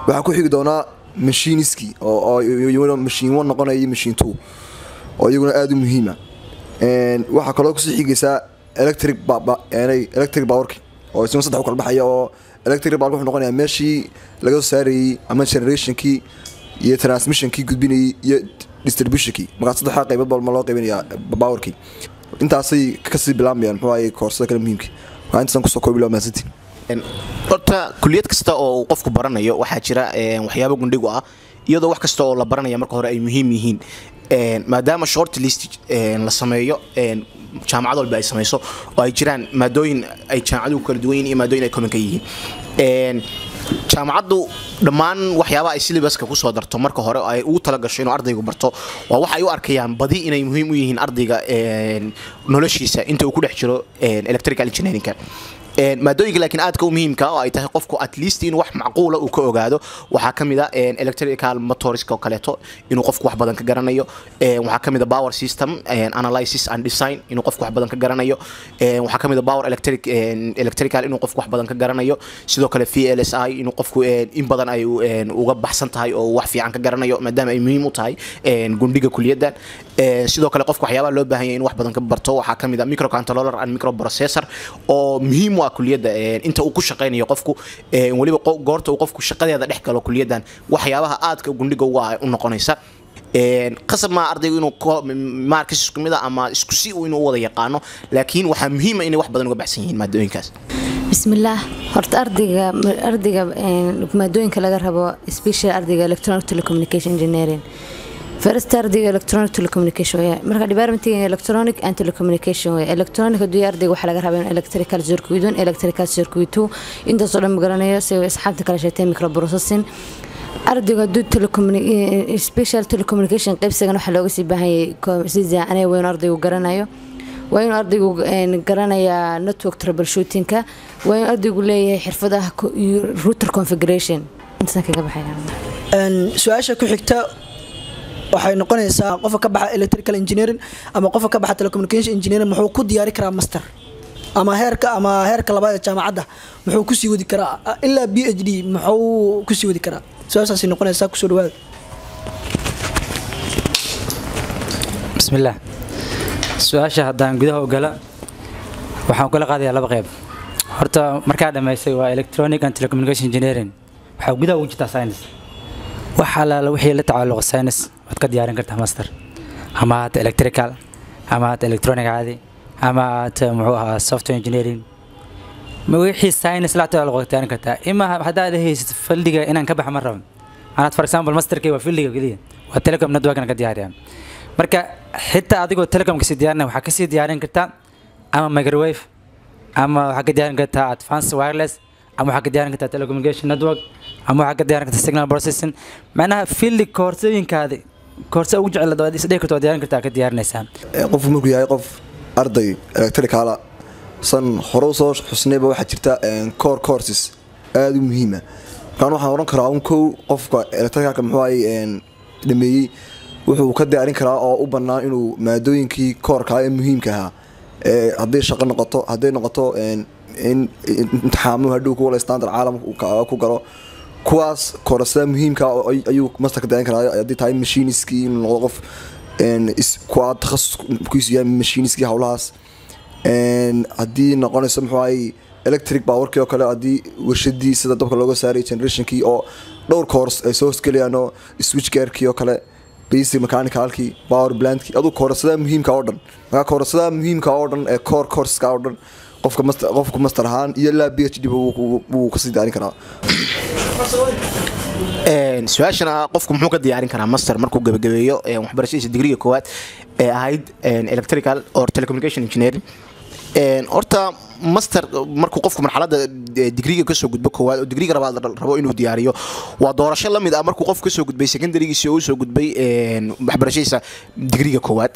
Waxaa ku xigi doonaa machiniski oo iyaguna machine 1 noqonaya iyo machine 2 oo iyaguna aada u muhiima. Waxaa kaloo kusii xigaysaa electric eenay electric powerki oo isaguna saddex u kala baxaya, oo electric power wuxuu noqonayaa meeshii laga soo saarayay ama generationkii iyo transmissionkii gudbinayay iyo distributionkii. Markaa saddexdaa qaybood baa loo qaybinayaa powerkii. Intaasay kasii bilaabmayaan muxuu ahaye koorsada kale muhiimka. Waxaa intaasaan kusoo koobi lahaa. Mahadsantiin. Horta kuliyad kasta oo uu qofku baranayo waxaa jira waxyaabo gundhigu ah, iyadoo wax kasta oo la baranaya marka hore ay muhiim yihiin. Maadaama short list la sameeyo, jaamacad walba ay samayso, oo ay jiraan maadooyin ay jaamacaduhu kala duwan yihiin iyo maadooyin ay common ka yihiin, jaamacaddu dhammaan waxyaabaha ay syllabuska kusoo darto marka hore oo ay ugu talagasho inuu ardaygu barto waa wax ay u arkayaan badi inay muhiim u yihiin ardayga noloshiisa inta uu ku dhex jiro electrical engineeringka. Maadooyinka laakiin aadka u muhiimka oo ay tahay qofku at least inuu wax macquula uu ka ogaado waxaa ka mid a electrical motorska oo kaleeto inuu qofku wax badan ka garanayo. Waxaa ka mid a power system analysis and design inuu qofku wax badan ka garanayo. Waxaa ka mid a power electric electrical inuu qofku wax badan ka garanayo. Sidoo kale VLSI inuu qofku in badan ay uga baxsan tahay oo wax fiican ka garanayo, maadaama ay muhiim u tahay gundhiga kuliyaddan. Sidoo kale qofku waxyaabaha loo baahan yahay in wax badan ka barto waxaa ka mid a microcontroller and microprocessor oo muhiim u ah kuliyadda inta uu ku shaqaynayo qofku, weliba goorta uu qofku shaqadeeda dhex galo kuliyaddan waxyaabaha aadka gundhiga uga ah u noqonaysa. Qasab maa ardaygu inuu marks isku mid ah ama isku si uu inuu u wada yaqaano, laakiin waxaa muhiim ah inay wax badan uga baxsan yihiin maadooyinkaas. Bismillaah. Horta ardayga maadooyinka laga rabo, special ardayga electronic telecommunication engineering, first ardayga electronic telecommunication weeye. Marka departmentiga electronic and telecommunication weeye. Electronic hadduu yahay ardayga, waxaa laga rabaa in electrical circuit 1, electrical circuit 2, intaasoo dhan magaranayo si asxaabta kala sheegtay, microprocessing. Ardayga hadduu special telecommunication qaybsigan waxaa looga sii baahan yahay si zaacanay waa inuu ardaygu garanayo, waa inuu ardaygu garanayaa network troubleshootingka, waa inuu ardaygu leeyahay xirfadaha router configuration. Intaasaan kaga baxaya. Su-aasha ku xigta waxay noqonaysaa, qofka ka baxa electrical engineering ama qofka ka baxa telecommunication engineering muxuu ku diyaari karaa master ama heerka labaad ee jaamacadda? Muxuu kusii wadi karaa ilaa PhD? Muxuu kusii wadi karaa? Su-aashaasay noqonaysaa. Kusoo dhawaada. Bismillaah. Su-aasha haddaan gudaha u gala, waxaan kula qaadayaa laba qayb. Horta markaa dhammaysay waa electronic and telecommunication engineering, waxaa gudaha ugu jirtaa science. Wax alaala wixii la tacalluqa science waad ka diyaarin kartaa master, ama haata electrical ama haata electronic caadi ama haata muxuu ahaa software engineering, ma wixii science la tacalluqa waad diyaarin kartaa. Ima haddaad haysid fieldiga inaan ka baxa ma rabo anaad, for example, masterkay waa fieldiga keliya, waa telecom network ka diyaariyaa. Marka xitaa adigoo telecom kasii diyaarinaya, waxaa kasii diyaarin kartaa ama microwave ama waxaa ka diyaarin kartaa advanced wireless ama waxaa ka diyaarin kartaa telecommunication network ama waxaa ka diyaarin kartaa signal processing. Macnaha field koorsooyinkaadi koorse ugu jecel waad is dhihi karto waad diyaarin kartaa, ka diyaarinaysaa. Qofku markuu yahay qof arday electrical, san hore usoo xusnayba, waxaa jirta core courses aada u muhiima. Markaan waxaan oran karaa un kow, qofka electricalka muxuu ahay dhameeyey wuxuu ka diyaarin karaa oo u bannaan inuu maadooyinkii coreka ee muhiimka ahaa ee hadday shaqo noqoto, hadday noqoto in imtixaamuhu hadhow kuwa standard caalamka ku galo, kuwaas koorasada muhiimka ayuu master ka diyaarin karaa. Haddii tahay machiniskii, inuu noqdo qof kuwa takhasuskiisu yahay machiniskii howlahaas. Haddii noqonayso muxuu ahay electric powerkii oo kale, haddii warshadii sida dabka looga saaray generationkii oo dhowr course ay soo hosgelayaan, oo switch gearkii oo kale, basic mechanicalkii, power plantkii, aduu koorasada muhiimka oo dhan. Markaa koorasada muhiimka oo dhan ee core courseska oo dhan Qofka master, qofku master ahaan iyo ilaa PhD wuu kasii diyaarin karaa. Su-aashana, qofku muxuu ka diyaarin karaa master markuu gabagabeeyo waxbarashadiisa digriga koowaad ee ahayd electrical or telecommunication engineering? Horta master markuu qofku marxaladda digriga kasoo gudbo koowaad oo digriga labaad rabo inuu diyaariyo, waa doorasho la mid ah markuu qofku kasoo gudbay secondarygiisa oo usoo gudbay waxbarashadiisa digriga koowaad.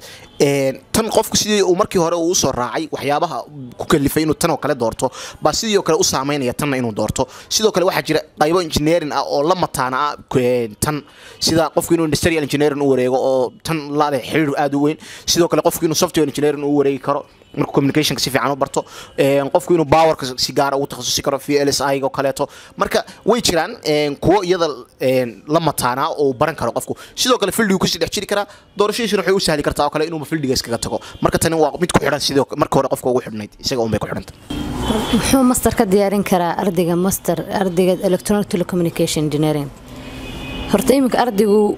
Tan qofku sidii uu markii hore uu usoo raacay waxyaabaha ku kalifay inuu tan oo kale doorto baa sidii oo kale u saameynaya tanna inuu doorto. Sidoo kale waxaa jira qaybo engineering ah oo la mataana ah tan, sida qofku inuu industrial engineering u wareego oo tan la leh xiriir aad u weyn. Sidoo kale qofku inuu software engineering u wareegi karo markuu communicationka si fiican u barto, qofku inuu powerka si gaara ugu takhasusi karo, VLSI oo kaleeto. Marka way jiraan kuwo iyada la mataanaa oo uu baran karo qofku. Sidoo kale fieldigu kusii dhex jiri karaa, doorashadiisuna waxay u sahli kartaa oo kale inuuba fieldiga iskaga tago. Marka tani waa mid ku xidhan sidoo marka hore qofka ugu xidhnayd, isaga unbay ku xidhantay. Muxuu master ka diyaarin karaa ardayga master, ardayga electronic telecommunication engineering? Horta iminka ardaygu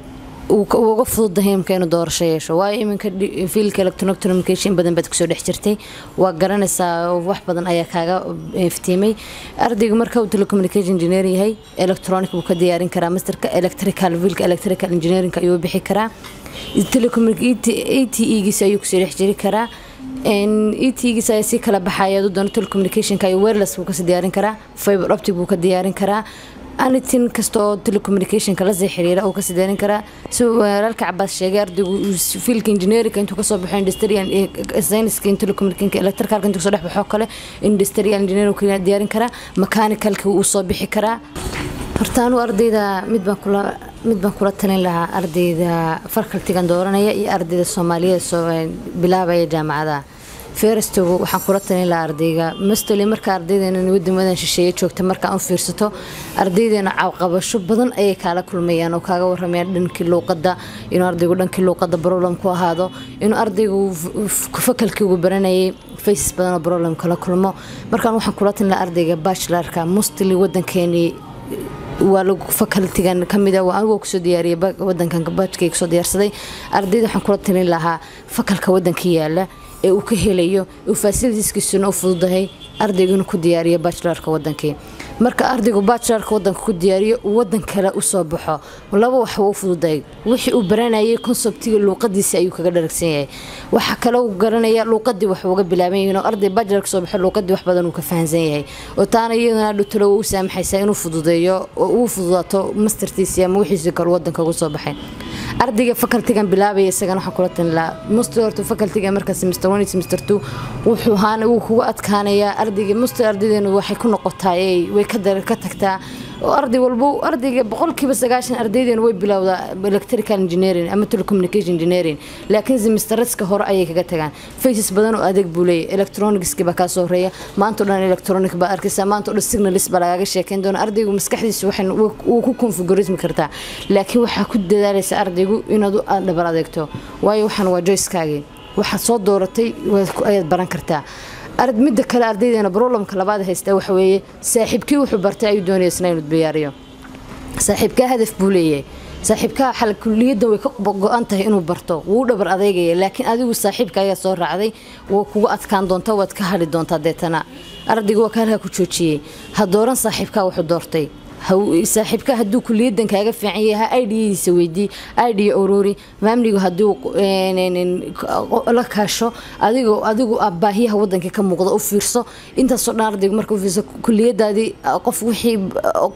uu uga fududahay imika inuu doorasho yeesho, waayo iminka fieldka electronic telecommunication badan baad kusoo dhex jirtay, waa garanaysaa oo wax badan ayaa kaaga iftiimay. Ardaygu marka uu telecommunication engineer yahay, electronic buu ka diyaarin karaa masterka, electrical, fieldka electrical engineering ayuu bixi karaa, ETE-giisa ayuu kusoo dhex jiri karaa, ETE-giisa ayaa sii kala baxaya. Hadduu doono telecommunicationka iyo wireless buu kasii diyaarin karaa, fiber optic buu ka diyaarin karaa, anything kasta oo telecommunicationka lasii xiriira uu kasii diyaarin karaa. Si walaalka Cabaas sheegay, ardaygu uu fieldka engineeringa intuu kasoo baxo, industrial science in telecommunication, electricalka intuu kasoo dhex baxo kale, industrial engineering uu ka diyaarin karaa, mechanicalka uu soo bixi karaa. Horta anu ardayda mid baan kula talin lahaa, ardayda facultygan dooranaya iyo ardayda Soomaaliyeed soo bilaabaya jaamacadaha. Firstigu waxaan kula talin lahaa ardayga mostly marka ardaydeena wadamadan shisheeye joogta, marka aan u fiirsato ardaydeena, caqabasho badan ayay kaala kulmayaan oo kaaga waramayaan dhankii luuqadda, inuu ardaygu dhankii luuqadda problem ku ahaado, inuu ardaygu facultygu baranayay faces badan oo problem kala kulmo. Markaan waxaan kula talin lahaa ardayga bachelorka, mostly wadankeenii waa lagu facultygan kamid ah, waa anigoo kusoo diyaariyay wadankan bachkay kusoo diyaarsaday. Ardayda waxaan kula talin lahaa facultyga wadanka yaala ee uu ka helayo uu facilitieskiisuna u fududahay ardaygu inuu ku diyaariyo bachelorka wadankii. Marka ardaygu bachelorka wadanka ku diyaariyo, uu wadan kale usoo baxo, laba wax uu u fududahay: wixii uu baranayay conceptiga luuqadiisa ayuu kaga dharagsan yahay, waxa kale uu garanaya luuqadii wax uga bilaaban yihiin, oo arday bachelor kasoo baxo luuqadii wax badan uu ka fahansan yahay, oo taana iyaduna dhutalo u saamaxaysaa inuu fududeeyo oo uu fududaato mastertiisi ama wixiisii kale wadanka uga soo baxay. Ardayga facultygan bilaabaya isagana waxaan kula talin lahaa, most horta facultyga marka semester 1 iyo semester 2 wuxuu ahaana wuu kugu adkaanayaa ardayga. Most ardaydeenu waxay ku noqotaa way ka tagtaa, oo arday walbo, ardayga 90% ardaydeenu way bilowdaa electrical engineering ama telecommunication engineering, laakiin semesteradka hore ayay kaga tagaan. Phases badan oo adeeg buu leeyahay. Electronicska baa kaa soo horeeya, maanta oo dhan electronic baa arkaysaa, maanta oo dhan signals baa lagaga sheekeyn doona. Ardaygu maskaxdiisa waxay wuu ku configurismi kartaa, laakiin waxaa ku dadaalaysa ardaygu inaad u dhabar adeegto, waayo waxaan waa choicekaagii, waxaad soo dooratay ayaad baran kartaa. Midda kale ardaydeena problemka labaad haysta waxa weeye, saaxiibkii wuxuu bartay ayuu doonaya isna inuu diyaariyo. Saaxiibkaa hadaf buu leeyahay, saaxiibkaa xal kuliyadda way ka go-an tahay inuu barto, wuu dhabar adeegaya, laakiin adigu saaxiibka ayaa soo raacday, waa kugu adkaan doontaa, waad ka hadhi doontaa. Deetana ardaygu waa ka halkaa ku joojiyey. Ha dooran saaxiibkaa wuxuu doortay. Saaxiibka hadduu kuliyadan kaaga fiican yahay, ha idhiisa weydii, idea ururi. Familygu hadduu la kaasho, adigu baahiyaha wadanka ka muuqda u fiirso. Intaasoo dhan ardaygu marka u fiirso kuliyadaadii, qof wixii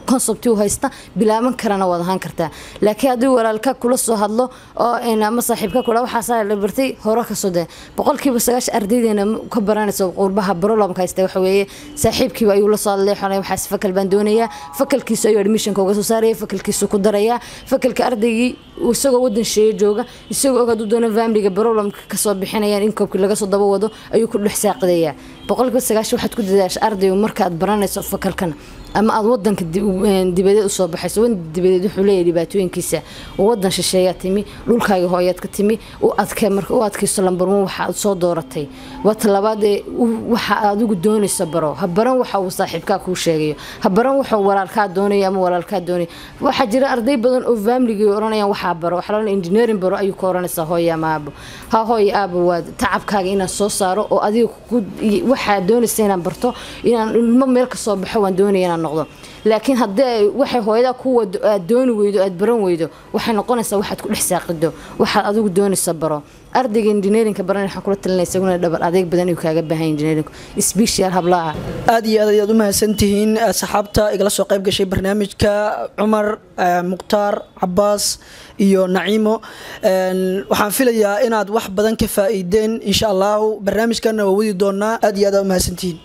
concept u haysta bilaaban karana waad ahaan kartaa. Laakiin haddii walaalka kula soo hadlo oo ama saaxiibka kula waxaasaa la bartay hore kasoo de, 90% ardaydeena ka baranaysa qurbaha problemka haysta waxa weeye, saaxiibkiiba ayuu la soo hadlay, xolay waxaas faculty baan doonayaa, facultygiisu ayuu admissionka uga soo saaraya, facultygiisu ku daraya facultyga. Ardaygii isagoo wadan sheeye jooga, isagoo og hadduu doono familyga problemka kasoo bixinayaan in koobkii laga soo daba wado, ayuu ku dhex saaqidaya. 90% waxaad ku dadaasha ardaygu marka aad baranayso facultygan ama aad wadanka dibadeed usoo baxayso. Wadan dibadeed wuxuu leeyahay dhibaatooyinkiisa. Wadan shisheeyaa timi, dhulkaaga hooyaad ka timi, u adkee. Marka u adkayso number one waxa aad soo dooratay. Waa talabaad ee waxa aad adigu doonayso baro. Ha baran waxa uu saaxiibkaa kuu sheegayo, ha baran waxa uu walaalkaa doonayo ama walaalkaa doonayo. Waxaa jira arday badan oo familygii oranayaan waxaa Waxaa baro, waxaa la engineering baro ayuu ka oranaysaa hooyo ama aabo. Ha hooyo, aabo, waa tacabkaaga inaan soo saaro oo adiga waxaa doonaysa inaan barto, inaan ilmo meel ka soo baxo waan doonaya inaan noqdo. Laakiin haddii waxay hooyada ku wado aad dooni weydo, aad baran weydo, waxay noqonaysaa waxaad ku dhex saaqido. Waxaad adigu doonaysa baro. Ardayga engineerinka baranay waxaan kula talinaya isaguna dhabar adeeg badan ayuu kaaga baahan engineerinku, special hablaha. Aad iyo aad ayaad u mahadsantihiin asxaabta igala soo qayb gashay barnaamijka, Cumar Mukhtaar Cabaas iyo Naciimo. Waxaan filayaa inaad wax badan ka faa'iideen insha Allahu. Barnaamijkana waa wadi doonaa. Aad iyo aad aad u mahadsantihiin.